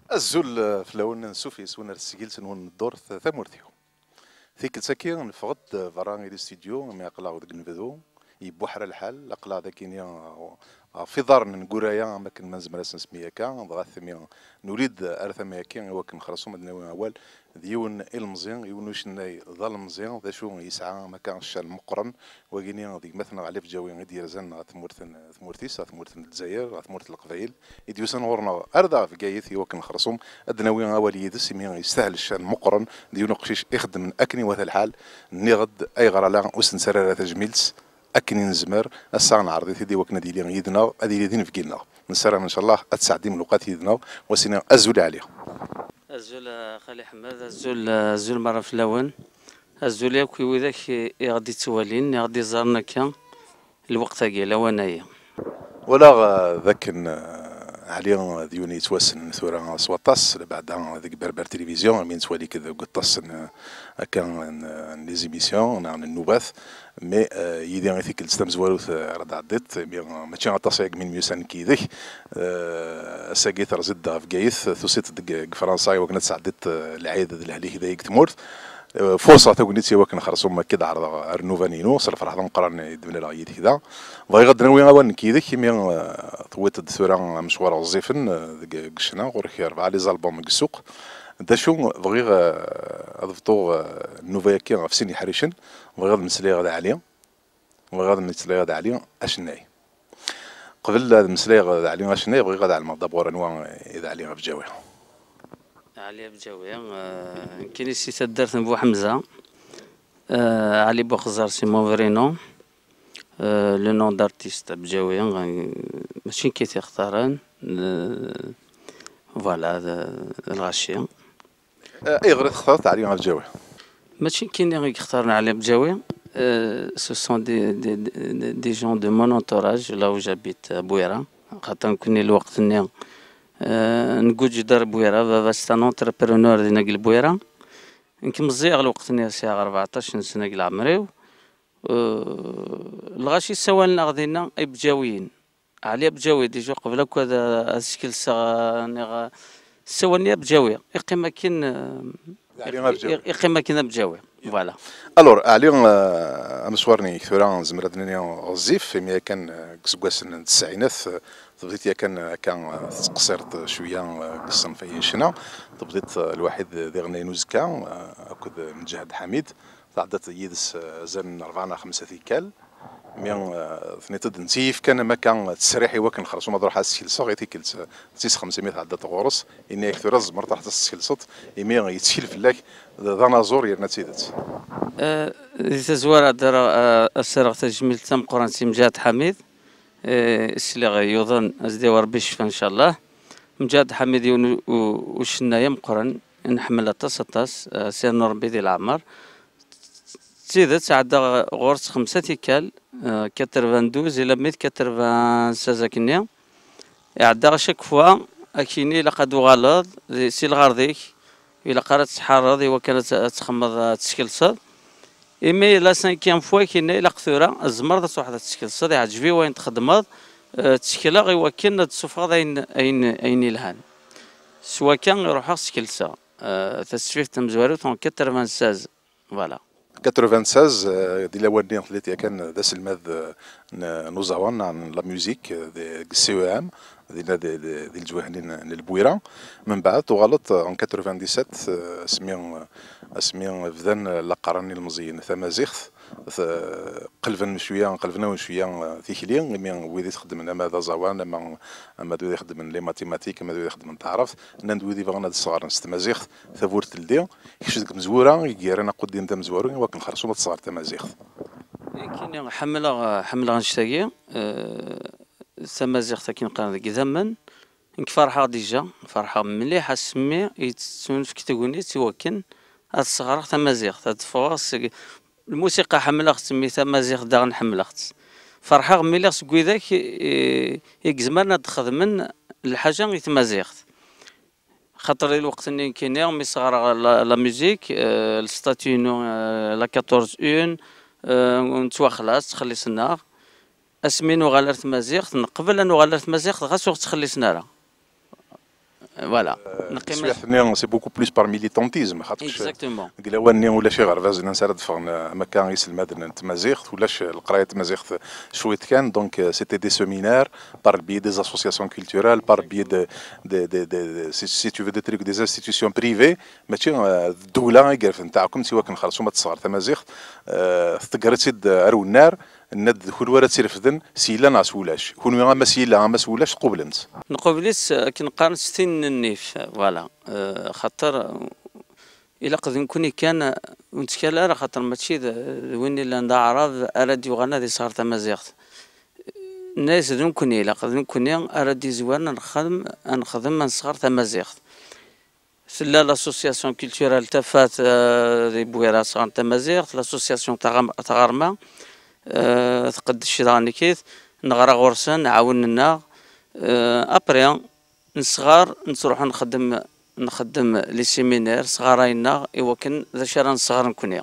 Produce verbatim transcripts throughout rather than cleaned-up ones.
Azul fell-awen, ansuf yes-wen ar tesgilt-nwen n ddurt Tamurt-iw. Tikkelt-agi neffeɣ-d berra i listidyu, imi aql-aɣ deg unebdu, yebbuḥra lḥal, aql-aɣ dagi ɣef iḍarren n Guraya, am akken ma nezmer ad s-nsemmi akka, dɣa timi nuli-d ar tama-agi i wakken xersum ad d-nawi awal d yiwen ilemẓi, yiwen ucennay d alemẓi, d acu yesɛa am akka ccan meqqren, wagini d gma-tneɣ Ɛli Bǧawi i d-yerzan ɣer tmurt n, tmurt-is, ɣer tmurt n Lezzayer, ɣer tmurt n Leqbayel, i d-yusan ɣur-neɣ ar da ɣer Bgayet i wakken xersum ad d-nawi awal yid-s, imi yestahel ccan meqqren, d yiwen uqcic ixeddmen akken iwata lḥal. Nniɣ-d ayɣer ala ur s-nettarra ara tajmilt akken i nezmer, ass-a neɛreḍ-it-id i wakken ad yili yid-neɣ, ad yili d inebgi-nneɣ. Nessaram ncallah ad tesɛeddim lewqat yid-neɣ, wa s-iniɣ azul Ɛli. Azul, a Xali Ḥmed, azul, azul merra fell-awen. Azul yakk i widak i, i ɣ-d-ittwalin, i ɣ-d-iẓerren akka lweqt-agi, lawan-agi. Walaɣ, eh, d akken, eh, Ɛli d yiwen yettwassnen tura s waṭas, labeɛda deg Berber Télévision, imi nettwali-k deg waṭas n, akka n, n les émissions neɣ n nnubat, mais, eh, yid-i i tikkelt tamezwarut, eh, ara d-tɛeddiḍ, imi, eh, mačči aṭas aya deg mi nemyussan nekk yid-k, eh, ass-agi terziḍ-d ɣer Bgayet, tusiḍ-d deg, deg Fransa i wakken ad tesɛeddiḍ, eh, lɛid d lehlak dagi deg tmurt. Eh, furṣa tagnit i wakken xersum ad k-id-ɛerḍeɣ ar nnuba-inu, s lferḥ d ameqqran i d-mlaleɣ yid-k da. Bɣiɣ ad d-nawi awal nekk yid-k, imi, eh, tewwiḍ-d tura amecwar ɣezzifen, eh, deg, deg ccna, ɣur-k rebɛa les albums deg ssuq. D acu bɣiɣ, eh, ad bḍuɣ, eh, nnuba-agi ɣef sin yeḥricen, bɣiɣ ad meslayeɣ d Ɛli, bɣiɣ ad meslayeɣ d Ɛli acennay. Qbel ad meslayeɣ d Ɛli acennay, bɣiɣ ad ɛelmeɣ d'abord anwa i d Ɛli Abǧawi. Ɛli Abǧawi, eh, nekkini si taddart n Buḥemza, eh, Ɛli Buxeẓẓar, c'est mon vrai nom. Eh, le nom d'artiste Abǧawi, eh, mačči nekk i t-ixtaren, eh, voilà, d, d lɣaci. Eh, ayɣer i textareḍ Ɛli Abǧawi? Mačči nekkini i yextaren Ɛli Abǧawi, eh, ce sont des, des, des, des gens de mon entourage, là où j'habite, à Bouira. Xaṭer nekkni lweqt-nni, eh, nguǧǧ-d ar Bouira, baba c'est un entrepreneur dinna deg Lbouira. Nekk meẓẓiyeɣ lweqt-nni, sɛiɣ rbeɛṭac n sna deg leɛmer-iw. Eh, lɣaci ssawalen-aɣ dinna Ibǧawiyen. Ɛli Abǧawi, déjà qbel akk ad, ad skelseɣ, eh, niɣ, eh, ssawalen-iyi Abǧawi. Iqqim akken, eh, Ɛli iq-, Abǧawi. Iq-, iqqim akken Abǧawi. Voilà. Alors, Ɛli, eh, amecwar-nni tura nezmer ad nini ɣezzif, imi akken, eh, deg iseggasen n tesɛinat, eh, tebdiḍ yakan, eh, akka, eh, tettqeṣṣireḍ cwiya, eh, deg ṣṣenf-agi n ccna. Tebdiḍ, eh, lwaḥid d iɣennayen uzekka, eh, akked Mǧahed Ḥamid. Tɛeddaḍ yid-s, eh, azal n rebɛa neɣ xemsa tikkal. Mi, eh, tniḍ-d netta i yefkan am akka ttesriḥ i wakken xersum ad ruḥeɣ ad skelseɣ i tikkelt, eh, d tis xemsa mi tɛeddaḍ ɣur-s, yenna-yak tura tzemreḍ ad ruḥeḍ ad teskelseḍ, imi yettkel fell-ak, d, d anaẓur yerna d tidet. Eh, di tazwara ad d-rreɣ, eh, ad s-rreɣ tajmilt tameqqrant i Mǧahed Ḥamid, eh, sliɣ yuḍen, ad s-d-yawi Rebbi ccfa ncallah. Mǧahed Ḥamid yiwen u-, u-, ucennay ameqqran, nḥemmel aṭas, aṭas, eh, s-yernu Rebbi di leɛmer. D tidet, ɛeddaɣ ɣur-s xemsa tikkal, eh, quatre-vingt-douze ilammi d quatre-vingt-seize akkenni. Iɛedda à chaque fois, akkenni ilaq ad d-tuɣaleḍ, di, si lɣerḍ-ik, ilaq ara ad tḥarreḍ, i wakken ad t-, ad txemmeḍ, ad teskelseḍ. Imi la cinquième fois, akkenni ilaq tura, tzemreḍ ad truḥeḍ ad teskelseḍ, iɛǧeb-i wayen txeddmeḍ, eh, ttekleɣ i wakken ad d-tessufɣeḍ ayen, ayen, ayen ilhan. S wakka i ruḥeɣ skelseɣ, eh, tasfift tamezwarut en quatre-vingt-seize. Voilà. Quatre-vingt-seize, eh, di lawan-nni telliḍ yakan d aselmad, eh, n, n uẓawan, neɣ n la musique, eh, di, deg C E M, dinna di, di, di leǧwayeh-nni n, n Lbwira. Mbeɛd tuɣaleḍ, eh, en quatre-vingt-dix-sept, eh, asmi, eh, asmi bdan, eh, la qqaren ilmeẓyen tamaziɣt, t-, qelben cwiya, qelben-awen cwiya, eh, tikli, imi wid i txeddmen ama d aẓawan, ama, ama d wid ixeddmen les mathématiques, ama d wid ixeddmen taɛrabt, nnan-d wid ibɣan ad sɣaren s tmaziɣt, tawwurt teldi, kečč deg umezwura i yerran aquddim d amezwaru i wakken xersum ad tesɣer tamaziɣt. Nekkini ḥemmleɣ, ḥemmleɣ annect-agi, eh, tamaziɣt akken qqaren deg idammen. Nekk ferḥeɣ déjà, ferḥeɣ mliḥ asmi i tettunefk tegnit i wakken ad sɣreɣ tamaziɣt, ad ffɣeɣ seg lmusiqa ḥemmleɣ-tt, mi tamaziɣt daɣen ḥemmleɣ-tt. Ferḥeɣ mi lliɣ seg widak i, i, i izemren ad d-xedmen lḥaǧa i tmaziɣt. Xaṭer di lweqt-nni nekkini, mi sɣareɣ la, la musique, euh, le statut-inu, euh, la quatorze un, euh, nettwaxlaṣ, ttxelliṣen-aɣ. Asmi nuɣal ar tmaziɣt, neqbel ad nuɣal ar tmaziɣt, ɣas ur ɣ-ttxelliṣen ara. Voilà. Neqqim teswiɛt-nni, c'est beaucoup plus par militantisme, xaṭer exactement. Deg lawan-nni ulac iɣerbazen ansa ara d-ffɣen, eh, am akka iselmaden n tmaziɣt, ulac leqraya n tmaziɣt cwiṭ kan, donc, eh, c'était des séminaires par le biais des associations culturelles, par le biais de, de, de, de, de- si, si tu veux, des trucs, des institutions privées, mačči, eh, d ddewla i yerfden taɛkemt i wakken xerṣum ad tesɣer tamaziɣt, eh, tḍegger-itt-id ar wennar, nna-d d kunwi ara tt-irefden, s yella neɣ s wulac. Kunwi ama s yella ama s wulac, tqublem-tt. Nqubel-itt, eh, akken qqaren, s tin n nnif, voilà. Eh, xaṭer, eh, ilaq d nekkni kan, eh, ur nettkal ara, xaṭer mačči d, d win illan d aɛrab ara d-yuɣalen ad isɣer tamaziɣt. Nna-yas d nekkni, ilaq d nekkni ara d-izwaren ad nexdem, ad nexdem, ad nesɣer tamaziɣt. Tella l'association culturelle Tafat, eh, di Bwira sɣan tamaziɣt, l'association Taɣam-, Taɣerma, eh, tqeddec daɣen nekit, neɣra ɣur-sen, ɛawnen-aɣ. Eh, après, nesɣar, nettruḥu nxeddem, nxeddem les séminaires, sɣarayen-aɣ i wakken d acu ara nesɣer nekkni.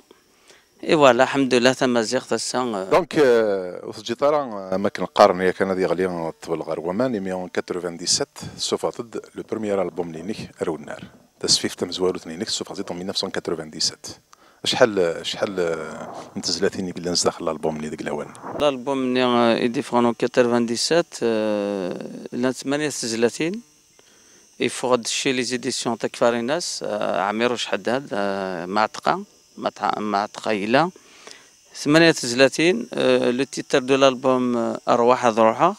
Et voilà, ḥemdullah, tamaziɣt ass-a, euh, donc, euh, ur teǧǧiḍ ara, euh, am akken qqaren yakan, ad yeɣli ṭṭbel ɣer waman, imi en quatre-vingt-dix-sept tessufɣeḍ-d le premier album-nni-inek ar wennar. Tasfift tamezwarut-nni-inek tessufɣeḍ-tt-id en mille neuf cent quatre-vingt-dix-sept. Acḥal, acḥal, euh, n tezlatin i yellan sdaxel l'album-nni deg lawan? L'album-nni, euh, i d-iffɣen en quatre-vingt-dix-sept, euh, llant tmanya tezlatin. Yeffeɣ-d chez les éditions Takfarinas, euh, Ɛmiruc Ḥaddad, euh, Mɛetqa, Mɛetqa, Mɛetqa yella. Tmanya tezlatin, euh, le titre de l'album, euh, Arwaḥ ad ruḥeɣ.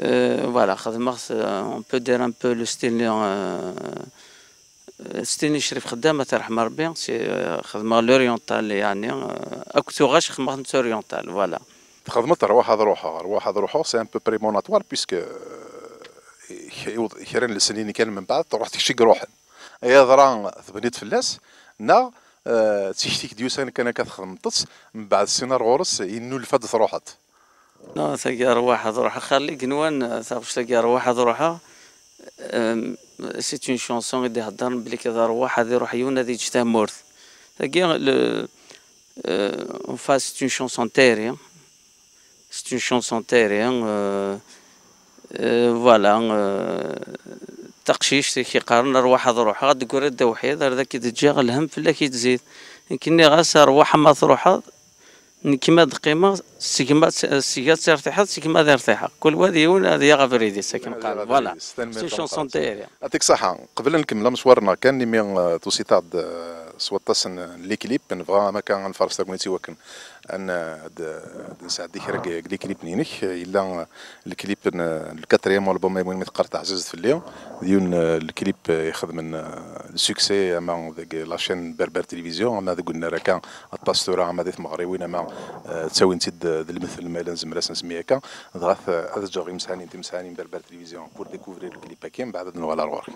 Euh, voilà, xedmeɣ-t, euh, on peut dire un peu le style, euh, style Crif Xeddam, ad t-yerḥem Rebbi, c'est, euh, xedmeɣ l'oriental, yeɛni, euh, akked tuɣac xedmeɣ-tent oriental, voilà. Txedmeḍ Arwaḥ ad ruḥeɣ, Arwaḥ ad ruḥeɣ, c'est un peu prémonitoire, puisque, euh, k-, kra n lesnin kan mbeɛd, truḥ kečč i iruḥen. Yeḍra tebniḍ fell-as, neɣ, euh, d tikti-k d-yusan kan akka txedmeḍ-tt, mbeɛd sin ar ɣur-s yennulfa-d truḥeḍ? Non, tagi Arwaḥ ad ruḥeɣ, xali genwan, taɣect-agi Arwaḥ ad ruḥeɣ, euh, c'est une chanson i d-iheddren belli k-, ad Arwaḥ ad iruḥ yiwen ad yeǧǧ tamurt. Tagi, le, euh, enfin, c'est une chanson n tayri. C'est une chanson n tayri, euh, euh, voilà, euh, taqcict i k-iqqaren Arwaḥ ad ruḥeɣ, ad d-tegriḍ d awḥid, ar d ak-d-ǧǧiɣ lhemm fell-ak i tzid. Nekk nniɣ-as Arwaḥ ma truḥeḍ, nekk ma d-qqimeɣ, seg-m ad tt-, seg-k ad tertiḥeḍ, seg-m ad irtiḥeɣ. Kul wa d yiwen ad yaɣ abrid-is, akken qqaren. Voilà. C'est une chanson n tayri. Yɛṭik ṣṣeḥḥa. Qbel ad nkemmel amecwar-nneɣ kan, imi, euh, tusiḍ-aɣ-d, euh, s waṭas n, n les clips, nebɣa am akka ad nfaṛes tagnit i wakken ad n-, ad, ad nesɛeddi kra deg, deg les clips-nni-inek. Yella, euh, le clip n, euh, le quatrième album, ayen mi teqqar Teɛzizeḍ Fell-i, d yiwen, euh, le clip, euh, ixedmen, euh, le succès, ama deg la chaîne Berbère Télévision, ama deg unnar akka, aṭas tura, ama di tmeɣriwin, ama, euh, ttawin-tt-id d, d lemtel, ma yella nezmer ad s-nsemmi akka. Dɣa t-, ad ǧǧeɣ imesḥanin, timesḥanin n Berbère Télévision pour découvrir le clip-agi, mbeɛd ad nuɣal ar ɣur-k.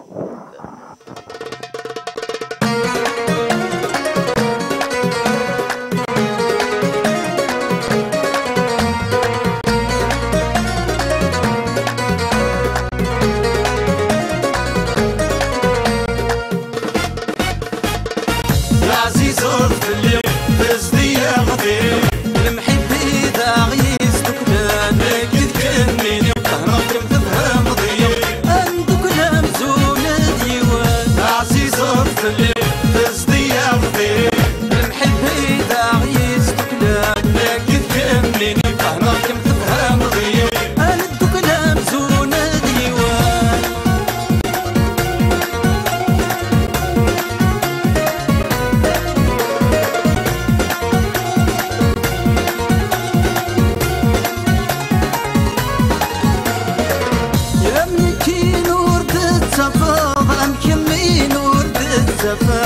Ɛzizeḍ fell-i, tezdi-yaɣ diri. Lemḥibba i d aɣ-yesduklen, nekk d kemmini, fehmeɣ-kem tefhmeḍ-iyi. Ad ndukkel amzun d yiwen. Ɛzizeḍ fell-i, tezdi-yaɣ diri. Lemḥibba i d aɣ-yesduklen, nekk d kemmini, fehmeɣ-kem tefhmeḍ-iyi. Ad ndukkel amzun d yiwen. Am nekkin ur d-ttafeḍ, am kemmin ur d-ttafeḍ.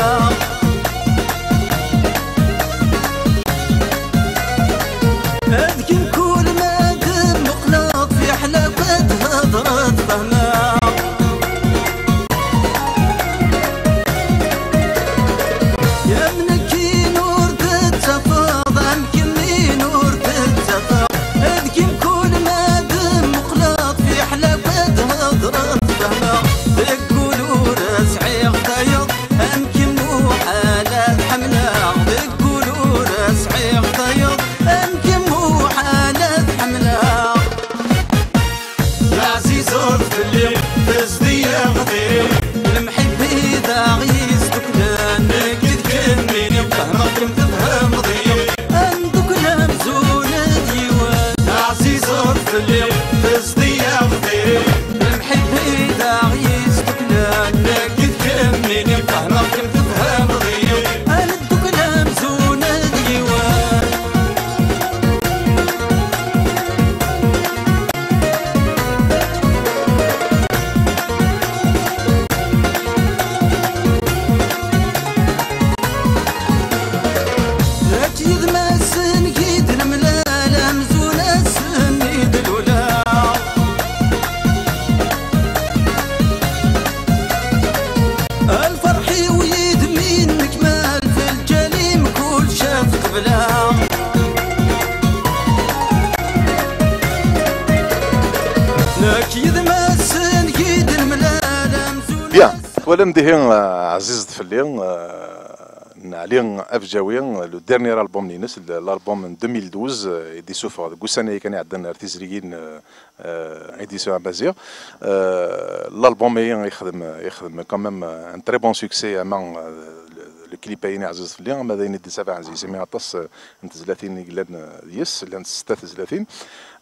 Twalam dihi, euh, Ɛzizet Fell-i, euh, n Ɛli Abǧawi, le dernier album-ines, l'album n deux mille douze, euh, i d-isuffeɣ deg ussan-agi kan iɛeddan ar tizrigin, euh, euh, Édition Amaziɣ. Euh, l'album-agi yexdem, yexdem quand même un très bon succès, ama, euh, le, le clip-agi n Ɛzizet Fell-i, ama d ayen i d-yettabaɛen zzi-s, imi aṭas, euh, n tezlatin i yellan, euh, deg-s, llant setta tezlatin.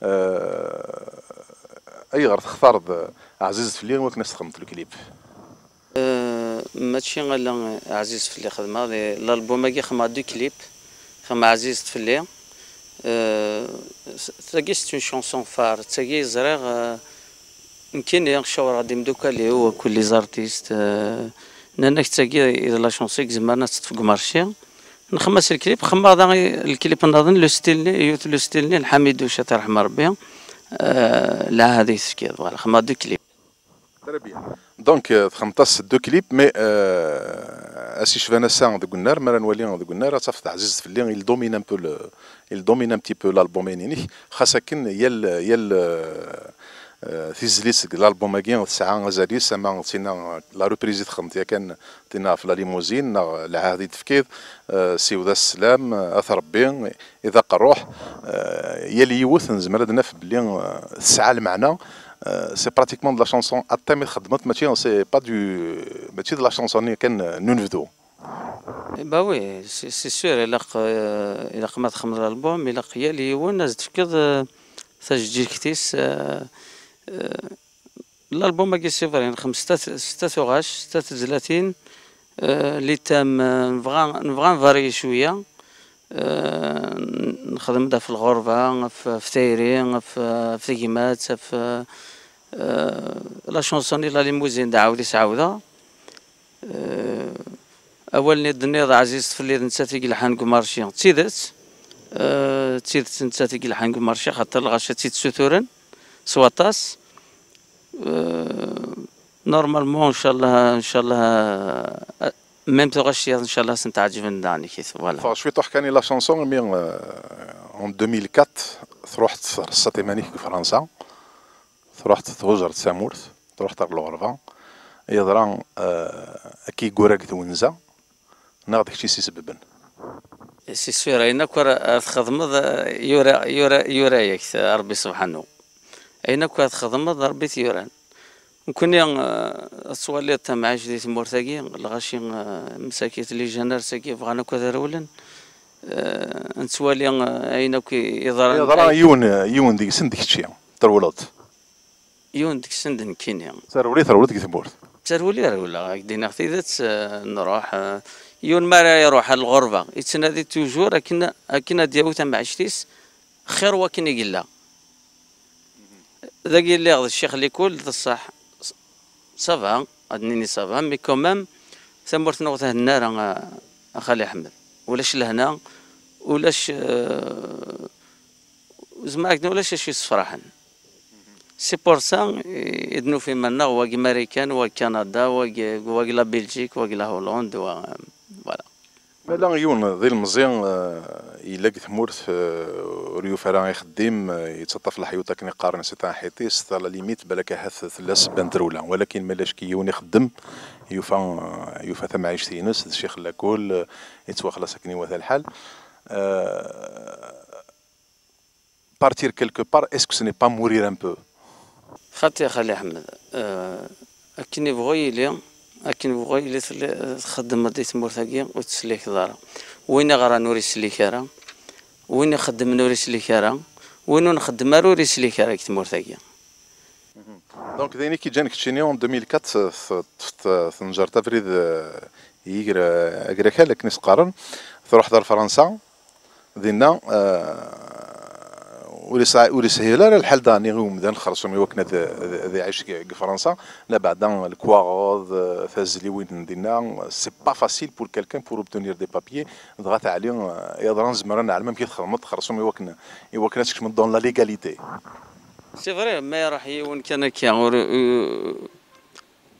Euh, ayɣer textareḍ, euh, Ɛzizet Fell-i i wakken ad s-txedmeḍ le clip? Euh, mačči ala Ɛzizet Fell-i xedmeɣ, di l'album-agi xedmeɣ deux clips, xedmeɣ Ɛzizet Fell-i. Euh, s-, tagi c'est une chanson phare, d tagi i ẓriɣ, euh, nekkini cawreɣ-d imeddukal-iw akked les artistes, euh, nnan-ak d tagi i d la chanson i izemren ad teṭṭef deg umarci. Nxemmem-as le clip, xemmeɣ da i-, le clip nniḍen, le style-nni, yiwet le style-nni n Ḥamiduc, ad t-yerḥem Rebbi, euh, lɛahed i tefkiḍ, voilà, xemmeɣ deux clips. Très bien. Donc, euh, txedmeḍ-as deux clips, mais, euh, ass yecban ass-a deg unnar, mi ara nwali deg unnar, ad tafeḍ Ɛzizet Fell-i, il domine un peu le, il domine un petit peu l'album-inek. Xas akken, yal, yal, euh, euh, tizlit deg l'album-agi tesɛa azal-is, ama d tinna, la reprise i txedmeḍ yakan, tinna ɣef la limousine, neɣ lɛahed i d-tefkiḍ, euh, siwed-as sslam, euh, at Rebbi, i d aqerruḥ, euh, yal yiwet nezmer ad naf belli, euh, tesɛa lmeɛna. Euh, c'est pratiquement de la chanson à thème i txeddmeḍ, mačči, c'est pas du, mačči de la chanson kan, euh, n unebdu. Eh ben oui, c'est, c'est sûr, ilaq, euh, ilaq ma txedmeḍ l'album, ilaq yal yiwen ad s-tefkeḍ, euh, tajeǧǧigt-is, euh, euh, l'album-agi c'est vrai, nxeddem setta, setta tuɣac, setta tezlatin, euh, les thèmes, euh, nebɣa, nebɣa nvari cwiya, euh, nxeddem-d ɣef lɣerba, ɣef, ɣef tayri, ɣef, ɣef tegmat, ɣef, euh, la chanson-nni la limousine d aɛawed-is ɛawdeɣ. Euh, awal-nni d-tenniḍ Ɛzizet Fell-i d nettat i yelḥan deg umarci, d tidet, euh, d tidet d nettat i yelḥan deg umarci, xaṭer lɣaci ad tt-id-ssuturen s waṭas. Euh, normalement, ncallah, ncallah, euh, même tuɣac-iḍ, ncallah, ad sen-ɛeǧben daɣen, voilà. Ffeɣ cwiṭuḥ kan i la chanson, imi, euh, en deux mille quatre, truḥ tserseḍ iman-ik deg Fransa, truḥ tɣujeḍ tamurt, truḥ ar lɣerba, yeḍra, euh, akka i yura deg twenza, neɣ d kečč i s-isebben? C'est sûr, ayen akk ara, ara txedmeḍ, euh, yura, yura, yura-yak-t, euh, Rebbi subḥanu. Ayen akk ara txedmeḍ, Rebbi t-yuran. Nekkni, euh, ad twaliḍ tamɛict di tmurt-agi, lɣaci, euh, msakit, les jeunes-agi bɣan akk ad rewlen. Euh, nettwali, euh, ayen akk i, iḍran. Yeḍra yiwen, yiwen deg-sen d kečči, trewleḍ. Yiwen deg-sen d nekkini. Terwel i terwel deg tmurt. Terwel i rewleɣ, ad k-d-iniɣ tidet, eh, nruḥ, eh, yiwen mi ara iruḥ ar lɣerba, yettnadi toujours akken, akken ad d-yawi tamɛict-is xir wakken i yella. Dagi lliɣ d ccix likul, d ṣṣeḥ, ça va, ad nini ça va, mais quand même, tamurt-nneɣ ur thenna ara, a, a Xali Ḥmed. Ulac lehna, ulac, eh, zemreɣ ad k-d-iniɣ ulac acu yessefraḥen. C'est pour ça i, i d-nufi iman-nneɣ, wagi Marikan, wagi Kanada, wagi, wagi la Belgique, wagi la Hollande, wa, voilà. Ma yella yiwen d ilemẓi, eh, yella deg tmurt, eh, ur yufi ara ixeddim, eh, yettaṭṭaf leḥyuṭ akken i qqaren, c'est un ḥiṭist, à la limite, balak ahat tella ssebba n trewla. Walakin ma yella ckil yiwen ixeddem, yufa, eh, yufa tamɛict-ines, d ccix lakul, eh, yettwaxlaṣ akken iwata lḥal. Eh, partir quelque part, est-ce que ce n'est pas mourir un peu? Xaṭi a Xali Ḥmed, euh, akken ibɣu yili, akken ibɣu yili telli-, txeddmeḍ di tmurt-agi ur teslikeḍ ara. Win iɣran ur islik ara, win ixeddmen ur islik ara, win ur nxeddem ara ur islik ara deg tmurt-agi. Donc, d ayen i k-iǧǧan keččini, en deux mille quatre, t-, t-, t-, tenǧert abrid, euh, i yiger, euh, agrakal, akken i s-qqaren, truḥeḍ ar Fransa, dinna, euh, ur yesɛi, ur yeshil ara lḥal daɣen i umdan xersum i wakken ad, ad, ad iɛic deg, deg Fransa, labeɛda lekwaɣeḍ, euh, tazliwin n dinna, c'est pas facile pour quelqu'un pour obtenir des papiers, dɣa teɛli, euh, yeḍran zemren ad neɛlem amek i txedmeḍ xersum i wakken, i wakken ad tkecmeḍ dans la légalité. C'est vrai, ma iruḥ yiwen kan akka, ur, ur,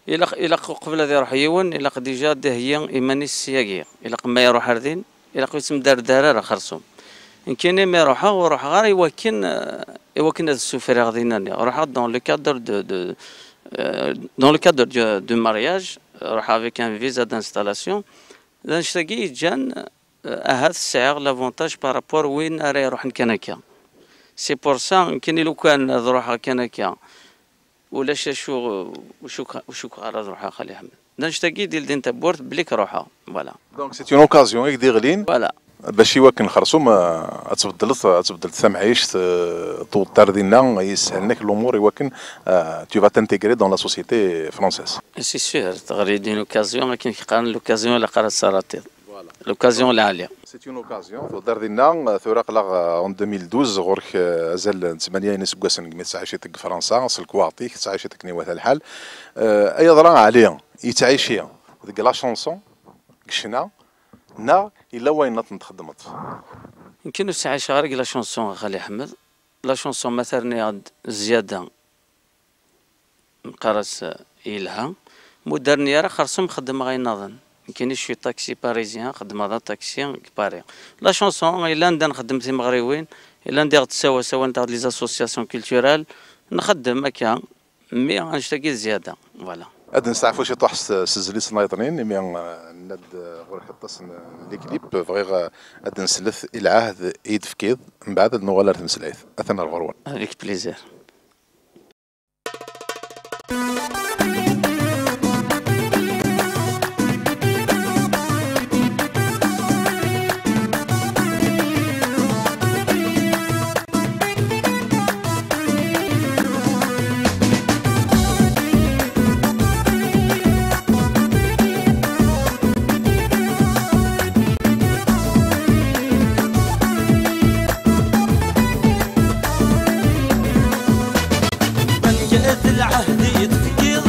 ilaq, ilaq uqbel ad iruḥ yiwen, ilaq déjà ad iheyyi iman-is syagi. Ilaq ma iruḥ ar din, ilaq ur yettemderder ara xersum. Nekkini ma iruḥeɣ, ur ruḥeɣ ara iwakken, eh, iwakken ad ssufriɣ dinna-nni. Ruḥeɣ dans le cadre de, de, euh, dans le cadre du, du mariage, ruḥeɣ avec un visa d'installation. D annect-agi yeǧǧan, euh, ahat sɛiɣ l'avantage par rapport win ara iruḥen kan akka. C'est pour ça, nekkini lukan ad ruḥeɣ kan akka, ulac acu, ur cukkeɣ, ur cukkeɣ ara ad ruḥeɣ, Xali Ḥmed. D annect-agi i d-ildin tawwurt belli k ruḥeɣ. Voilà. Donc c'est une occasion i k-d-iɣlin. Voilà. Bac i wakken xersum, euh, ad tbeddleḍ, ad tbeddleḍ tamɛict, euh, tuweḍ-d ar dinna, yeshalen-ak lumuṛ i wakken, euh, tu vas t'intégrer dans la société française. C'est sûr, teɣli-d une occasion, akken k-qqaren l'occasion ilaq ara tt-teratiḍ. Voilà. L'occasion lɛali. C'est une occasion, tuweḍ-d ar dinna, euh, tura aql-aɣ, euh, en deux mille douze, ɣur-k, euh, azal n tmanya n iseggasen deg mi tettɛiciḍ deg Fransa, s lekwaɣeḍ-ik, tettɛiciḍ akken iwata lḥal. Euh, ay aḍra Ɛli, yettɛici deg la chanson, deg ccna, neɣ yella wayen nniḍen txeddmeḍ? Nekkini ur sɛiceɣ ara deg la chanson, a Xali Ḥmed. La chanson ma terniɣ-d zzyada, neqqar-as, eh, yelha. Ma ur d-terni ara, xersum xeddmeɣ ayen nniḍen. Nekkini je suis taxi parisien, xeddmeɣ d aṭaksi deg Paris. La chanson, yella anda nxeddem timeɣriwin, yella anda i ɣ-d-tessawasawent-aɣ-d les associations culturelles, nxeddem akka. Mi annect-agi d zzyada, voilà. Ad nesteɛfu ciṭuḥ s, s tezlit nniḍen, imi, eh, nenna-d, eh, ɣur-k aṭas n, n les clips, bɣiɣ, eh, ad nslet i lɛahd i d-tefkiḍ, mbeɛd ad nuɣal ar tmeslayt. Atan ar ɣur-wen. Avec plaisir. Anga-t lɛehd i d-tefkiḍ,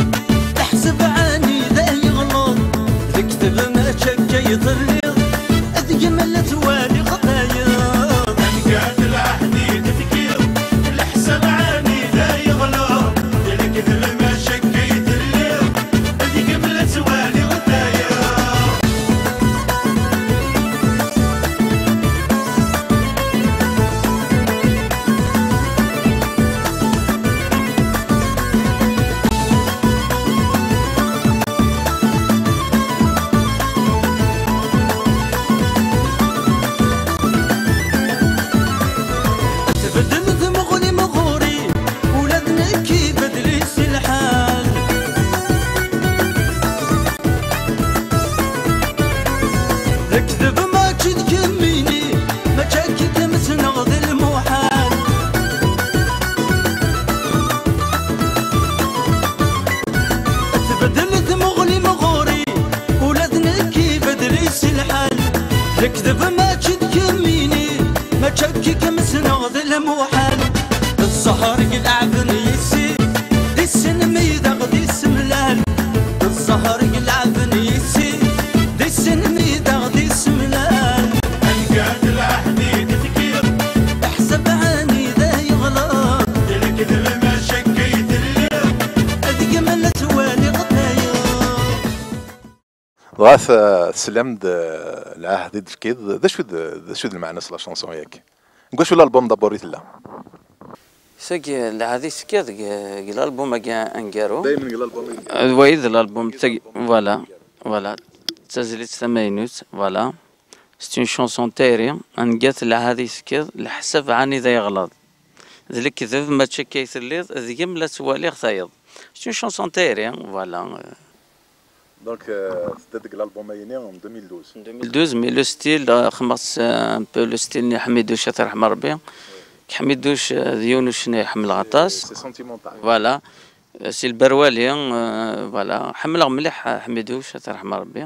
leḥseb ɛni d ay yeɣleḍ? Lekdeb mačči akka i telliḍ, deg-m la ttwaliɣ tayeḍ. Anga-t lɛehd i d-tefkiḍ, leḥseb ɛni d ay yeɣleḍ? Lekdeb mačči akka i telliḍ, deg-m la ttwaliɣ tayeḍ. Tbeddel tmuɣli-m ɣur-i, ula d nekk ibeddel-it lḥal. Lekdeb mačči d kemmini, mačči akka i kem-ssneɣ d lmuḥal. Tbeddel tmuɣli-m ɣur-i, ula d nekk ibeddel-it lḥal. Lekdeb mačči d kemmini, mačči akka i kem-ssneɣ d lmuḥal. D zzher i ilɛben yis-i, d isem i d aɣ-d-isemlal. D zzher i ilɛben yis-i, d isem i d aɣ-d-isemlal. Anga-t lɛehd i d-tefkiḍ, leḥseb ɛni d ay yeɣleḍ? D lekdeb mačči akka i telliḍ, deg-m la ttwaliɣ tayeḍ. Dɣa t-, teslam-d, eh, lɛahd i d-tefkiḍ. D acu d, d acu d lmeɛna-s la chanson-agi? Deg wacu l'album d'abord i tella? Sagi, lɛahd i tekkiḍ deg, deg l'album-agi aneggaru. Daymen deg l'album aneggaru. D wayi d l'album tagi, voilà, voilà. D tazlit tamaynut, voilà. C'est une chanson tayri, anga-t lɛahd i tekkiḍ, leḥsab ɛni d ay yeɣleḍ? D lekdeb, mačči akka i telliḍ, deg-m la ttwaliɣ tayeḍ. C'est une chanson tayri, voilà. Donc, euh, tedda deg l'album-ayini en deux mille douze. En deux mille douze, mais le style, euh, xedmeɣ-t, euh, un peu le style n Ḥmiduc, ad t-yerḥem Rebbi. Ḥmiduc, euh, d yiwen ucennay ḥemmleɣ aṭas. C'est sentimental. Voilà. Euh, si lberwali, euh, voilà. Ḥemmleɣ mliḥ, euh, Ḥmiduc, ad t-yerḥem Rebbi.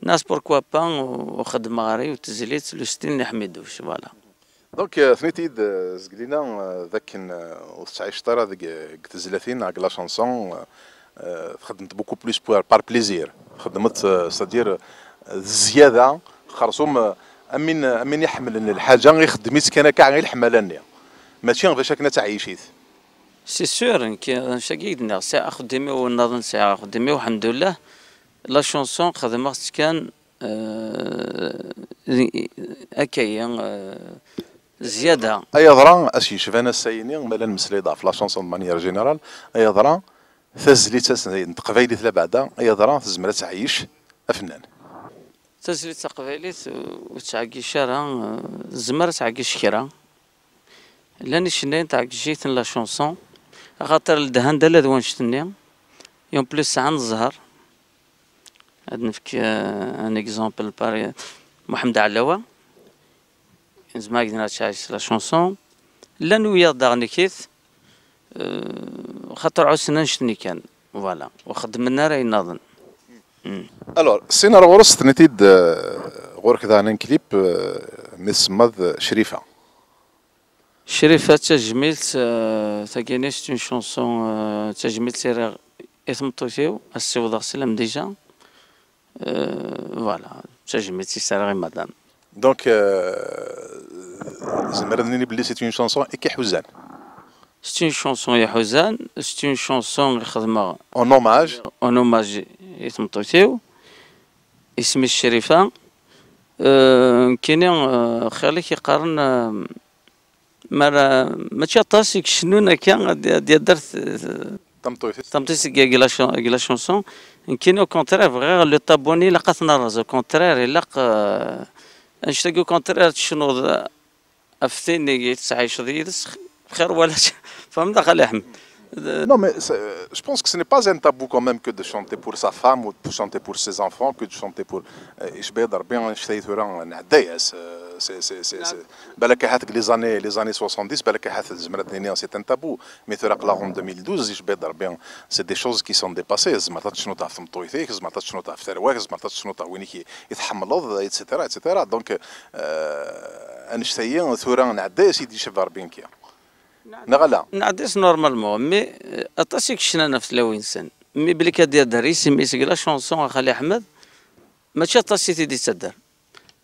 Nas, pourquoi pas, u, u xedmeɣ ɣer yiwet tezlit, le style n Ḥmiduc, voilà. Donc, euh, tenniḍ-iyi-d, euh, Zeglina, euh, d akken, euh, ur tettɛiceḍ ara deg, deg tezlatin, deg la chanson, euh, euh, txeddmeḍ beaucoup plus par, par plaisir. Txeddmeḍ, euh, c'est-à-dire, euh, d zzyada, xersum, euh, am win, am win iḥemmlen lḥaǧa, ixeddem-itt kan akka i leḥmala-nni. Mačči bac akken ad teɛyic-it. C'est sûr, nekk, annect-agi i d-nniɣ, sɛiɣ axeddim-iw nniḍen, sɛiɣ axeddim-iw, ḥemdullah. La chanson, xedmeɣ-tt kan, euh, akka-yi, euh, zzyada. Ay aḍra, as yecban ass-ayini, ma la nemmeslay-d ɣef la chanson de manière générale, ay aḍra, Tazlit n teqbaylit labeɛda, yeḍra, tezmer ad tɛeyyic afennan. Tazlit taqbaylit ur tettɛeggic ara, eh, tezmer ad tɛeggic kra. Llan icennayen tɛeggic-iten la chanson, axaṭer ldhan-d ala d wannect-nni, et en plus sɛan zzher. Ad nefk, eh, un exemple par Muḥemmed Ɛlawa. Nezmer ad ak-d-nini la chanson. Llan wiyaḍ daɣen ikit, eh, xaṭer ɛussen annect-nni kan. Voilà. Ur xeddmen ara ayen nniḍen. Mm. Alors, sin ar ɣur-s tenniḍ-id, eh, ɣur-k daɣen un clip, eh, mi tsemmaḍ Crifa. Crifa d tajmilt, eh, tagini, c'est une chanson, eh, d tajmilt i rriɣ i tmeṭṭut-iw, ad ssiwḍeɣ sslam déjà. Euh, voilà, d tajmilt i s-rriɣ i madame. Donc, euh, zemreɣ ad nini belli c'est une chanson i k-iḥuzan. C'est une chanson iḥuzan, c'est une chanson i xedmeɣ en hommage, en hommage i tmeṭṭut-iw, isem-is Crifa. Euh, nekkini, euh, xali k-iqqaren, euh, Mara, mačči aṭas i icennun akka, ad, ad d-yadder t-, t-, tameṭṭut-is, tameṭṭut-is deg, deg la chan-, deg la chanson. Nekkini, au contraire, bɣiɣ le tabou-nni ilaq ad t-nerreẓ. Au contraire, ilaq, euh, annect-agi, au contraire, tecnuḍ, euh, ɣef tin i tettɛiceḍ yid-s, xir wala. Tfehmeḍ, a Xali Ḥmed? Euh, non, mais c'est, euh, je pense que ce n'est pas un tabou quand même que de chanter pour sa femme ou de chanter pour ses enfants, que de chanter pour, euh, icebba-d Rebbi, annect-a tura nɛedda-yas, euh, c'est, c'est, c'est, c'est, balak ahat deg les années, les années soixante-dix, balak ahat zemreɣ ad d-iniɣ c'est un tabou. Mais tura aql-aɣ en deux mille douze, icebba-d Rebbi, c'est des choses qui sont dépassées. Tzemreḍ ad tecnuḍ ɣef tmeṭṭut-ik, tzemreḍ ad tecnuḍ ɣef tarwa-k, tzemreḍ ad tecnuḍ ɣef win i k-, i tḥemmleḍ, et cetera, et cetera. Donc, euh, annect-agi tura nɛedda-yas i d-icebba Rebbi nekki. Neɣ ala? Nɛedda-yas normalement, mais, euh, aṭas i yecnan ɣef tlawin-nsen. Mi belli ad d-yadder isem-is deg la chanson a Xali Ḥmed, mačči aṭas i t-id-yettadder.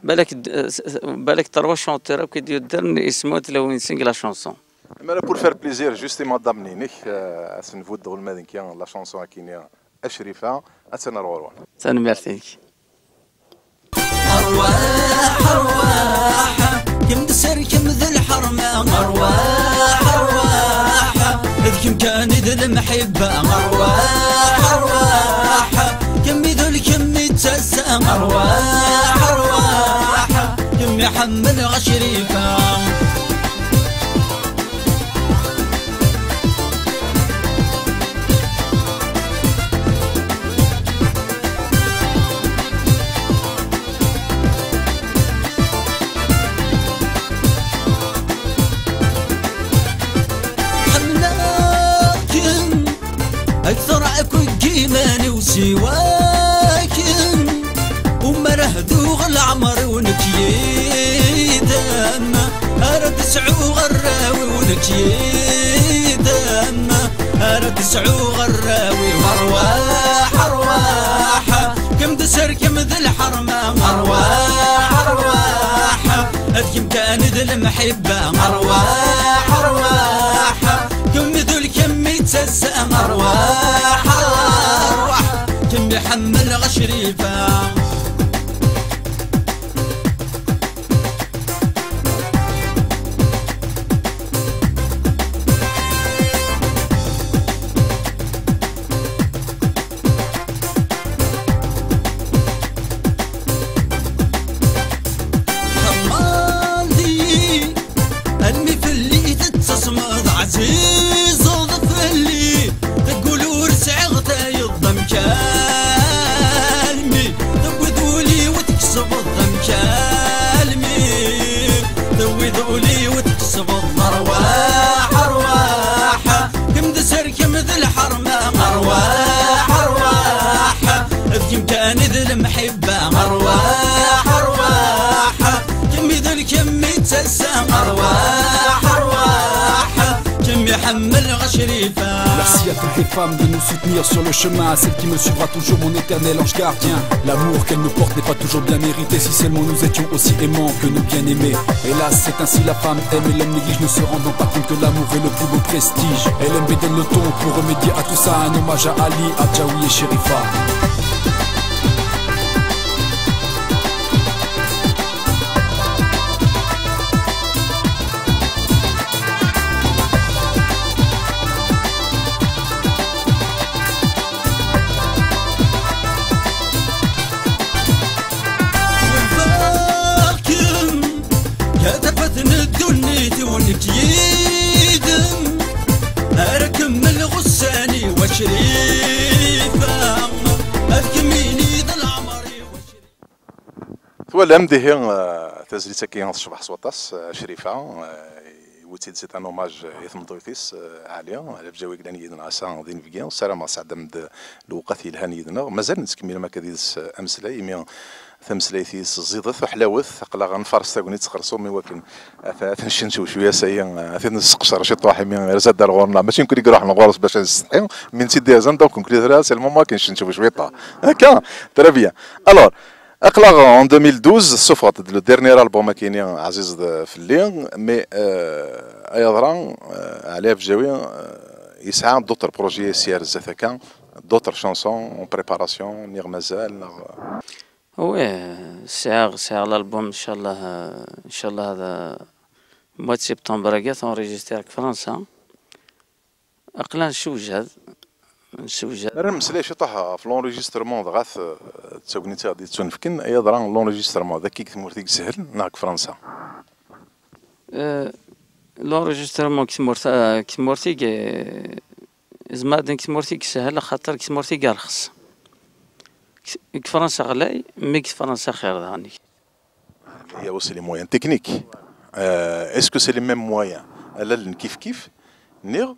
Balak d-, s-, s-, balak trois chanteurs akk i d-yuddren isem-nsen tlawin-nsen deg la chanson. Mara, pour faire plaisir juste i madame-nni-inek, euh, ad sen-nbuddeɣ ula d nekki la chanson akkin-nni a Crifa, attan ar ɣur-wen. Tanemmirt-ik. Arwaḥ, arwaḥ, kem d serkem d lḥerma. Arwaḥ, arwaḥ, d kem kan i d lemḥibba. Arwaḥ, arwaḥ, kem i d lkem i d tasa. Arwaḥ, arwaḥ, kem i ḥemmleɣ a Crifa. Ḥemmleɣ-kem akteṛ akk n yiman-iw siwa-kem. Umar hduɣ leɛmer-iw nekk yid-m, ara d-sɛuɣ arraw-iw nekk yid-m, ara d-sɛuɣ arraw-iw. Arwaḥ, arwaḥ, kem d serkem d lḥerma. Arwaḥ, arwaḥ, ad kem kan d lemḥibba. Arwaḥ, arwaḥ, kem d lkem i d tasa. Arwaḥ, arwaḥ, kem i ḥemmleɣ a Crifa. Xemmeḍ-iyi, almi fell-i tettasmeḍ, ɛzizeḍ fell-i, deg wul ur sɛiɣ tayeḍ d amkan-mi, tewwiḍ ul-iw tkesbeḍ d amkan-mi, tewwiḍ ul-iw tkesbeḍ. Arwaḥ, arwaḥ, kem d serkem d lḥerma. Arwaḥ, arwaḥ, d kem kan i d lemḥibba. Arwaḥ, arwaḥ, kem i d lkem i d tasa. Arwaḥ, arwaḥ, kem i ḥemmleɣ a Crifa. Merci à toutes les femmes de nous soutenir sur le chemin, à celle qui me suivra toujours, mon éternel ange gardien. L'amour qu'elle nous porte n'est pas toujours bien mérité, si seulement nous étions aussi aimants que nos bien-aimés. Hélas, c'est ainsi la femme aime et l'homme néglige, ne se rendant pas compte que l'amour est le plus beau prestige. L M B donne le ton pour remédier à tout ça, un hommage à Ali, Adjaoui et Chérifa. Nekk yid-m ara kemmleɣ ussan-iw a Crifa, ad kemmini d leɛmer-iw a Crifa. Twalam dihi, eh, tazlit-agi tecbeḥ s waṭas, eh, Crifa, eh, iwwi-tt-id, c'est un hommage i tmeṭṭut-is, eh, Ɛli, Ɛli Bǧawi i yellan yid-neɣ ass-a d inebgi. Ssarameɣ sɛeddam-d lewqat yelhan yid-neɣ. Mazal nettkemmil am akka did-s, eh, ameslay, imi tameslayt-is ẓidet, ḥlawet, aql-aɣ nfares tagnit s xersum i wakken ad t-, ad t-ncencew cwiya, ça y est, ad t-nesseqcer ciṭuḥ imi yerza-d ar ɣur-neɣ. Mačči nekkni i iruḥen ɣur-s bac ad nsetḥi, mi netta i d-yerzan, donc nekkni tura, c'est le moment ad k-ncencew cwiṭa. Akka, très bien. Alors, aql-aɣ en deux mille douze, tessufɣeḍ-d le dernier album akini, Ɛziz d-, fell-i, mais, euh, ay aḍra, euh, Ɛli Abjawi, euh, yesɛa d'autres projets s ar zdat akka, d'autres chansons en préparation, niɣ mazal, neɣ? Oui, sɛiɣ, sɛiɣ l'album, ncallah, ncallah هذا mois de septembre agi ad t-enregistriɣ deg Fransa. Aql-aɣ nessewjad, nessewjad. Ara nemmeslay ciṭuḥ ɣef l'enregistrement, dɣa t-, d tagnit i ɣ-d-yettunefken, ay aḍra, l'enregistrement, d akka deg tmurt i yeshel neɣ deg Fransa? Euh, l'enregistrement deg tmurt, euh, deg tmurt i, eh, zemreɣ ad d-iniɣ deg tmurt i yeshel, axaṭer deg tmurt i yerxes. Deg, deg Fransa ɣlay, mais deg Fransa xir daɣen. Il y a aussi les moyens techniques. Euh, est-ce que c'est les mêmes moyens? Allalen kif kif, niɣ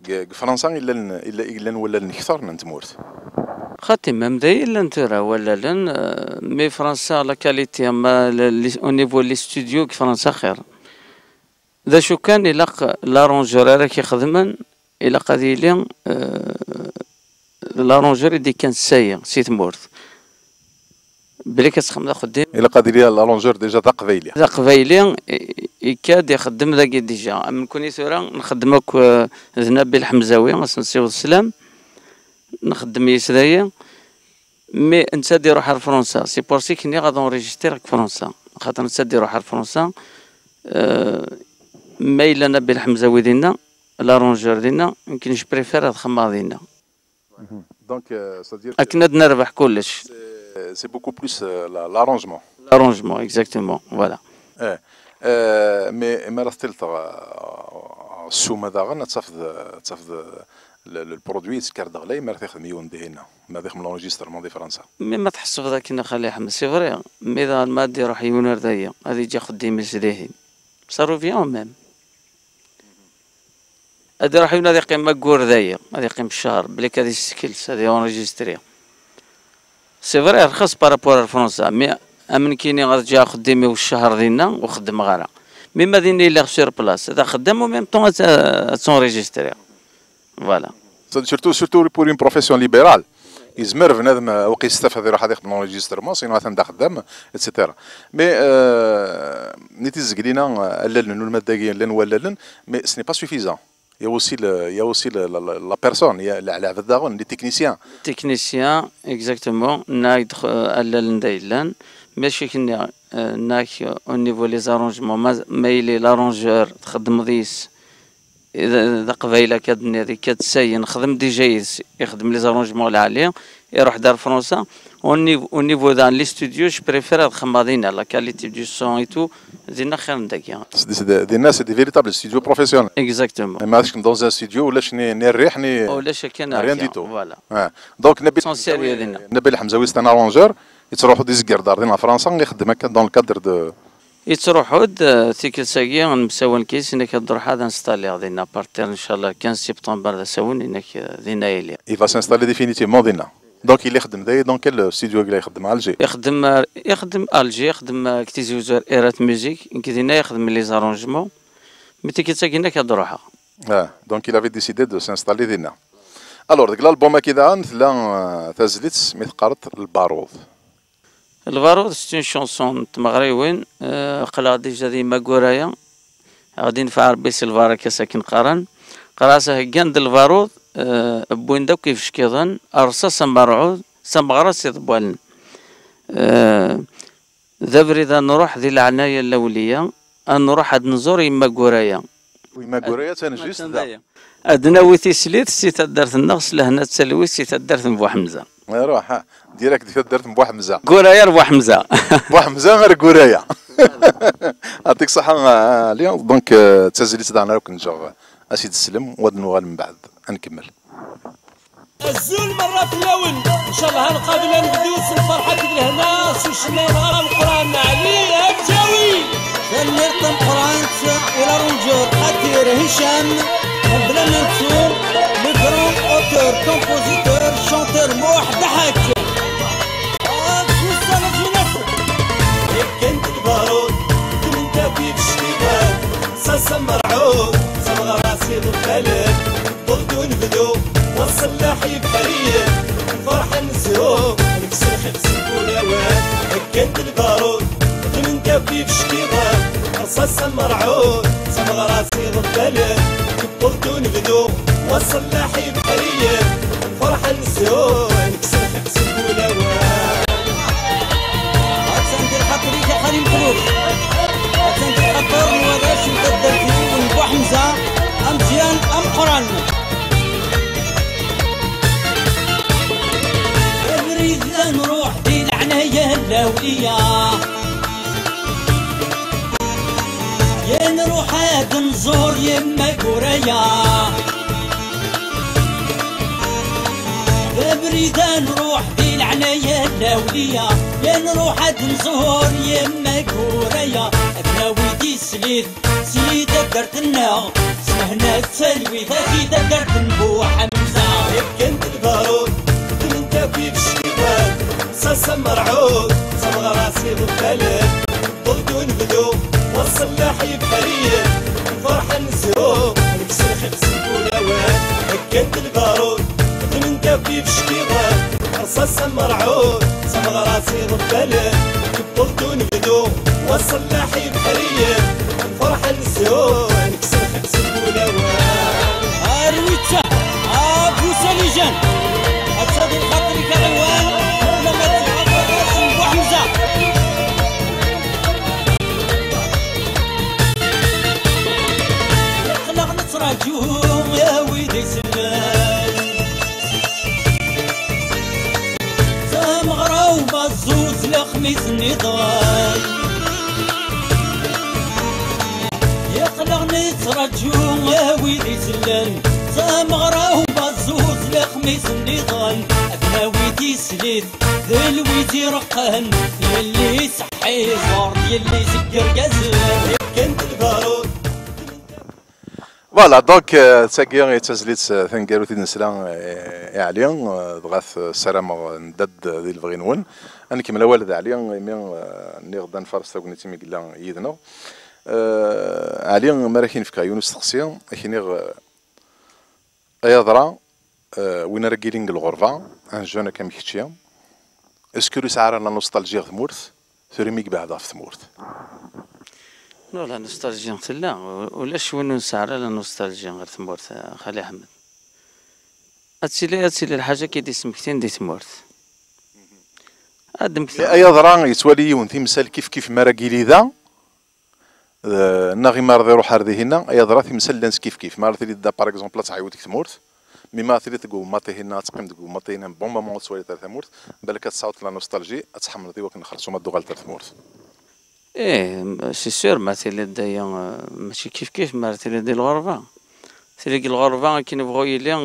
deg, deg Fransa i llan, i llan, i llan wallalen kter n tmurt? Xaṭi, même da i llan tura wallalen, euh, mais Fransa, la qualité, ma le, le, au niveau les studios, deg Fransa xir. D acu kan, ilaq l'arrangeur ara k-ixedmen, ilaq ad yili, euh, l'arrangeur i d-ikkan ssayi, si tmurt. Belli ad txedmeḍ axeddim. Ilaq ad yili l'arrangeur déjà d aqbayli. D aqbayli, i-, ikka-d ixeddem dagi déjà. Am nekkni tura, nxeddem akk, euh, d Nabil Ḥemzawi, ad s-nsiweḍ sslam. Nxeddem yis dayi. Mais netta ad iruḥ ar Fransa. C'est pour ça i k-nniɣ ad enregistriɣ deg Fransa. Xaṭer netta ad iruḥ ar Fransa. Euh, ma yella Nabil Ḥemzawi dinna, l'arrangeur dinna, nekk je préfère ad xemmeɣ dinna. Mhm. Donc, euh, c'est-à-dire que akken ad nerbeḥ kullec. C'est, c'est beaucoup plus, euh, la-, l'arrangement. L'arrangement, exactement, voilà. Eh, euh, mais ma ara tiliḍ, euh, ssuma daɣen, ad tafeḍ, ad tafeḍ, euh, le, le produit yettkareḍ ɣlay, ma ara t-ixdem yiwen dihin, ma ad ixdem l'enregistrement di Fransa. Mais ma tḥesbeḍ akken a Xali Ḥmed, c'est vrai, mais daɣen ma ad iruḥ yiwen ar dayi, ad yeǧǧ axeddim-is dihin. Ça revient au même. Ad iruḥ yiwen ad iqqim aggur daya, ad iqqim ccher, belli ad yessekles, ad yenregistri. C'est vrai, rxis par rapport ar Fransa, mais am nekkini ad ǧǧeɣ axeddim-iw ccher dinna, ur xeddmeɣ ara. Mais ma dinna yella sur place, ad axeddem, en même temps ad, ad tenregistriɣ. Voilà. C'est surtout, surtout pour une profession libérale. Yezmer bnadem, euh, waqil yestaf ad iruḥ ad ixdem l'enregistrement, sinon atan d axeddam, et cetera. Mais, euh, nitni zeglina, euh, allalen, ulma d dagi llan wallalen, mais ce n'est pas suffisant. Il y a aussi le, il y a aussi le, la, la, la personne, il y a le, le, les techniciens. Technicien, exactement. Nag, euh, allalen da yellan. Mais je suis, euh, nag, euh, au niveau les arrangements, ma, ma il est l'arrangeur, txeddmeḍ yis, d, d aqbayli akka d-nniḍ, ikka-d ssayi, nexdem déjà yid-s, ixdem les arrangements lɛali, iruḥ-d ar Fransa. Au niveau, au niveau daɣen les studios, je préfère ad xemmeɣ dinna, la qualité du son et tout, dinna xir n dagi. C'est des, c'est des, dinna, c'est des véritables studios professionnels. Exactement. Ma tkemm dans un studio, ulac ni, ni rriḥ, ni ulac akken rien du tout. Voilà. Ouais. Donc, Nabil Ḥemzawi, dinna. Nabil Ḥemzawi, c'est un arrangeur, yettruḥu-d izegger-d ar dinna Fransa, ixeddem akka dans le cadre de Yettruḥu-d, eh, tikkelt-agi, nemsawal kan, inak ad d-ruḥeɣ ad installiɣ dinna, à partir, ncallah, quinze septembre d asawen, inak, eh, dinna yili. Il va s'installer définitivement dinna. Donc, il ixeddem dagi, dans quel studio i la ixeddem, à Alger? Ixeddem, eh, ixeddem Alger, ixeddem, eh, deg Tizi Uzzu, Erat Music, nekk dinna ixeddem les arrangements, mais tikkelt-agi inak ad d-ruḥeɣ. Ah, donc, il avait décidé de s'installer dinna. Alors, deg l'album-agi daɣen, tella, eh, tazlit, mi teqqareḍ Lbarud. Lbarud, c'est une chanson n tmeɣriwin, euh, aql-aɣ déjà d yemma Guraya, ad aɣ-d-infeɛ Rebbi si lbaraka-s akken qqaren. Qqar-as heggan-d lbarud, euh, wwin-d akk ibeckiḍen, rṣas amerɛud, s ameɣras iḍebbalen. Euh, d abrid ad nruḥ di leɛnaya n lawliya, ad nruḥ ad nẓur yemma Guraya. Yemma Guraya d tanejjist da. Ad nawi tislit si taddart-nneɣ s lehna d talwit si taddart n Buḥemza. Iruḥ, ha, direct di taddart n Buḥemza. Guraya ar Buḥemza. Buḥemza ar Guraya. Yeɛṭik ṣṣeḥḥa, a Ɛli. Donc, euh, d tazlit daɣen ara ken-ǧǧeɣ, a s-id-teslem, u ad nuɣal mbeɛd ad nkemmel. Azul merra fell-awen. Ncallah ad nqabel anebdu s lferḥ akked lehna s ucennay-nneɣ ameqqran Ɛli Ɛebjawi. Tanemmirt tameqqrant i l'arrangeur Qadir Hicham, mebla ma nettu le grand auteur, compositeur, chanteur Muḥ Dḥak. Ad twessan aǧunas. Yekken-d lbarud, ddmen-t akk ibeckiḍen, s ass amerɛud, s ameɣras iḍebbalen, wweḍ-d unebdu, wa ṣṣellaḥ ibeḥriyen, nferḥ ad nezhu, nekkes lxiq seg wulawen. Yekken-d lbarud, ddmen-t akk ibeckiḍen, rṣas amerɛud, s ameɣras iḍebbalen, wweḍ-d unebdu, wa ṣṣellaḥ ibeḥriyen, nferḥ ad nezhu, nekkes lxiq seg wulawen. Attan di lxaṭer-ik a Xali Mexluf. Attan di lxaṭer n warrac n taddart-iw n Buḥemza, ameẓyan ameqqran. Abrid ad nruḥ di leɛnaya n lawliya. Ya nruḥ ad nẓur yemma Guraya. Abrid ad nruḥ di leɛnaya n lawliya, ya nruḥ ad nẓur yemma Guraya, ad nawi tislit si taddart-nneɣ, s lehna d talwit a si taddart n Buḥemza. Yekken-d lbarud, ddmen-t akk ibeckiḍen, s ass amerɛud, s ameɣras iḍebbalen, wweḍ-d unebdu, wa ṣṣellaḥ ibeḥriyen, nferḥ ad nezhu, nekkes lxiq seg wulawen. Yekken-d lbarud, ddmen-t akk ibeckiḍen, rṣas amerɛud, s ameɣras iḍebbalen, wweḍ-d unebdu, wa ṣṣellaḥ ibeḥriyen, nferḥ ad nezhu, nekkes lxiq seg wulawen. Arwit-a, a Busa Lijan, ad tadil xaṭer-ik a Ɣiwan, lama tɣabeḍ ass n Buḥemza. Aql-aɣ nettraǧu, a wid isellen. Tameɣra ubaẓuz lexmis nniḍen. Yeqleɣ nettraǧu a wid isellen. Tameɣra ubaẓuz lexmis nniḍen. Ad nawi tislit d lwiz ireqqen. Yelli seḥḥi ẓer, yelli seg irgazen. Yekken-d lbarud. Voilà, donc, euh, tagi d tazlit, euh, taneggarut i d-nesla, euh, i Ɛli, euh, dɣa t-, ssarameɣ, euh, nedda-d di lebɣi-nwen. Ad nkemmel awal d Ɛli, imi, euh, nniɣ-d ad nfares tagnit imi yella yid-neɣ. Euh, Ɛli, mi ara k-in-fkeɣ yiwen usteqsi, ad k-iniɣ, euh, ay aḍra, euh, win ara yilin deg lɣerba, un jeune akka am kečči, est-ce que ur yesɛi ara la nostalgie ɣer tmurt? Tura imi yebɛed ɣef tmurt. Non, la nostalgie tella, u-, ulac win ur nesɛi ara la nostalgie ɣer tmurt, a Xali Ḥmed. Ad tili, ad tili lḥaǧa i d-ismektin di tmurt. Ad d-mektin. Ay aḍra yettwali yiwen timsal kif kif mi ara yili da, eh, neɣ imi ara iruḥ ar dihinna, ay aḍra timsal llant kif kif. Mi ara tili da, par exemple, ad tɛiwed deg tmurt, mi ma tili deg ummaṭ-ihinna, ad teqqim deg ummaṭ-ihinna, bon moment ur tettwaliḍ ara tamurt, balak ad tesɛuḍ la nostalgie, ad tḥemmleḍ i wakken xersum ad d-tuɣaleḍ ar tmurt. Ih, c'est sûr, ma tiliḍ daya, eh, mačči kif kif, ma tiliḍ di lɣerba. Tili deg lɣerba, akken ibɣu yili, eh,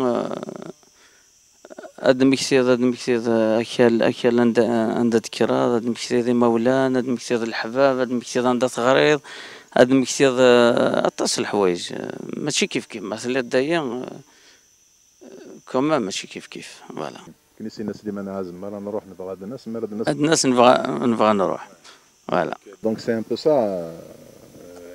ad d-temmektiḍ, ad d-temmektiḍ, eh, akal, akal anda, anda d-tekkreḍ, ad d-temmektiḍ imawlan, ad d-temmektiḍ leḥbab, ad d-temmektiḍ anda teɣriḍ, ad d-temmektiḍ, eh, aṭas n leḥwayeǧ. Eh, mačči kif kif, ma tiliḍ daya, eh, quand même, mačči kif kif, voilà. Akken i s-yenna Sliman Ɛazem, mi ara nruḥ nebɣa ad nas, mi ara d-nas. Ad nas nebɣa, nebɣa ad nruḥ. Voilà. Donc c'est un peu ça, euh,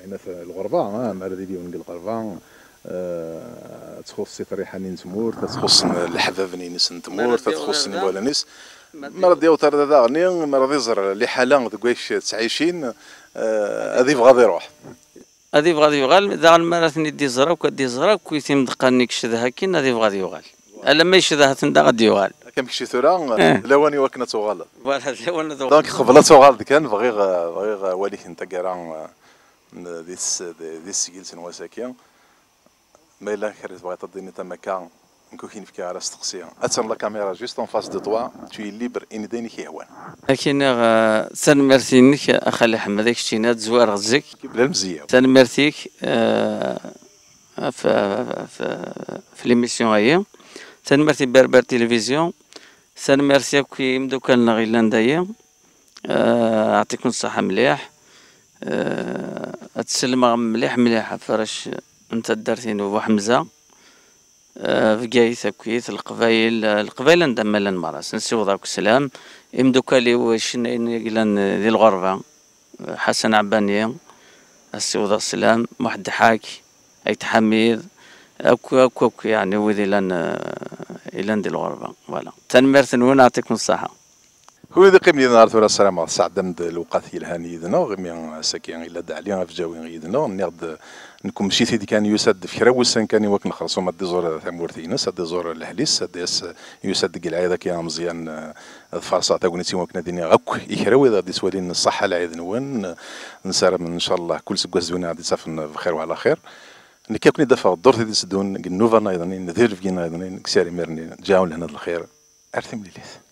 yenna-t lɣerba, hein, mi ara d-yili yiwen deg lɣerba, euh, ad txuṣṣ-it rriḥa-nni n tmurt, ad txuṣṣen leḥbab-nni-ines n tmurt, ad txuṣṣen imawlan-is. Mi ara d-yaweḍ ar da daɣen, mi ara d-iẓer liḥala deg wacu ttɛicin, euh, ad yebɣu ad iruḥ. Ad yebɣu ad yuɣal, daɣen mi ara ten-id-iẓer akk, ad d-iẓer akk i timdeqqal-nni i yecdeh akkin, ad yebɣu ad yuɣal. Alamma yecdeh-aten daɣ ad d-yuɣal. Akka am kečči tura, eh, d lawan i wakken ad tuɣaleḍ. Voilà, d lawan ad tuɣaleḍ. Donc, qbel ad tuɣaleḍ kan, bɣiɣ, eh, bɣiɣ, eh, awal-ik n taggara, eh, n, di tes-, di, di tesgilt n wass-agi. Ma yella kra tebɣiḍ ad d-tiniḍ am akka, Nekk ur k-in-fkiɣ ara asteqsi. Attan la caméra juste en face de toi, tu es libre, ini-d ayen i k-yehwan. Ad k-iniɣ eh, tanemmirt-inek a Xali Ḥmed, ad k-iniɣ ad zwareɣ zik. Bla lemzeyya. Tanemmirt-ik eh, ɣef ɣef- ɣef l'émission-ayi. Tanemmirt i Berber Télévision. Tanemmirt akk i imeddukal-nneɣ yellan dayi. Eh, Ɛṭiken ṣṣeḥḥa mliḥ. Eh, Ad sellmeɣ mliḥ mliḥ ɣef warrac n taddart-inu Buḥemza. Eh, Bgayet akkit, Leqbayel, eh, Leqbayel anda ma llan merra, ad sen-ssiwḍeɣ akk sslam. Imeddukal-iw icennayen i yellan di lɣerba, eh, Ḥasan Ɛebbani, ad ssiwḍeɣ sslam, Muḥ Ḥak, Ayt Ḥamid, akk akk akk yeɛni wid ilan eh, ilan di lɣerba. Voilà. Tanemmirt-nwen, ɛṭikum ṣṣaḥa. Wid iqqimen yid-neɣ ar tura, ssarameɣ tesɛeddam-d lewqat yelhan yid-neɣ, imi ass-agi yella-d Ɛli Abjawi yid-neɣ, nniɣ-d nekk mecci-t-id kan, yusa-d f kra wussan kan i wakken xersum ad d-iẓur tamurt-ines, ad d-iẓur lehl-is, ad d-yas, yusa-d deg lɛid akka ameẓyan eh, ad farṣeɣ tagnit i wakken ad iniɣ akk i kra wid ad d-ittwalin ṣṣaḥa lɛid-nwen. Nessaram ncallah kul seg wass d win ad d-ittafen bxir wa ɛla xir. Nekk akk ad d-afeɣ ddurt i d-itteddun deg nnuba nniḍen, di lebgi nniḍen, deg sir imir-nni, ǧaɛun lehna d lxir. Ar timlilit.